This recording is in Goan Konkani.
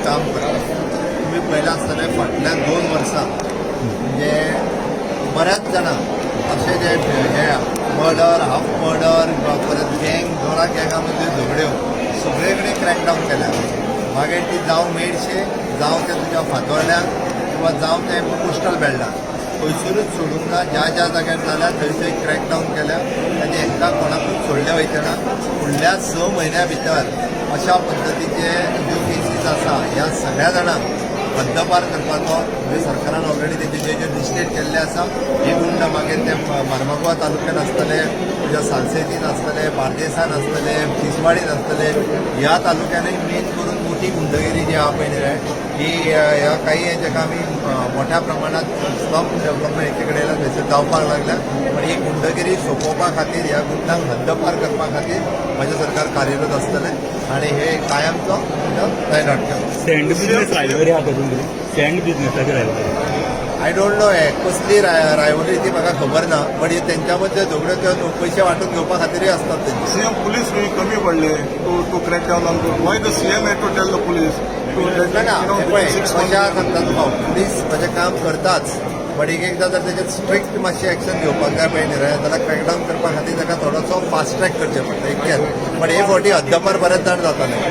काम करता. तुमी पळयलां आसतलें, फाटल्या 2 वर्सां म्हणजे बऱ्याच जाणांक अशे जे हे मर्डर, हाफ मर्डर, परत गँग, दोना गँगा मदल्यो झगड्यो, सगळे कडेन क्रॅकडावन केल्या. मागीर ती जावं मेडशे, जावं ते तुज्या फातोर्ड्यां किंवा जावं ते कोस्टल बेल्टान, खंयसरूच सोडूंक ना. ज्या ज्या जाग्यार जाल्या थंय थंय क्रॅकडावन केल्या आनी एकदां कोणाकूच सोडले वयचे ना. फुडल्या 6 म्हयन्या भितर अशा पद्दतीचे ज्यो केसीस आसा, ह्या सगळ्या जाणांक हद्दपार करपाचो. म्हणजे सरकारान ऑलरेडी तेजे जे जे लिस्टेड केल्ले आसा हे गुंड, मागीर ते मार्मागोवा तालुक्यान आसतले, तुज्या सालसेतीन आसतले, बार्देसान आसतले, तिसवाडीन आसतले, ह्या तालुक्यांनी मेन करून मोठी गुंडगिरी जी आहा पळय न्ही रे, ही ह्या काही जेका आमी मोठ्या प्रमाणात स्लम डेव्हलपमेंट एके कडेन थंयसर जावपाक लागल्या. पण ही गुंडगिरी सोंपोवपा खातीर, ह्या गुंडांक हद्दपार करपा खातीर म्हजें सरकार कार्यरत आसतलें आणि हे कायमचो तैनात केलो. सँड बिझनेस रायवलरी आहा तातूंत कितें सँड बिझनेसाची रायवलरी? I don't know, हे कसली रायवलरी ती म्हाका खबर ना, बट हे तेंच्या मदल्यो झगड्यो त्यो पयशे वांटून घेवपा खातीरय आसतात तेंचे. सीएम, पुलीस कमी पडले to crack down on. Why the CM had to tell the police to ना ना, हे पळय, कशें आहा सांगता तुका, पुलीस म्हजें काम करताच, बट एक एकदां जर तेजेर स्ट्रिक्ट मातशी एक्शन घेवपाक जाय पळय न्ही रे, जाल्यार क्रॅकडावन करपा खातीर ताका थोडोसो फास्ट ट्रॅक करचें पडटा, इतकेंच. बट हे फावटी हद्दपार बरेच जाण जाताले.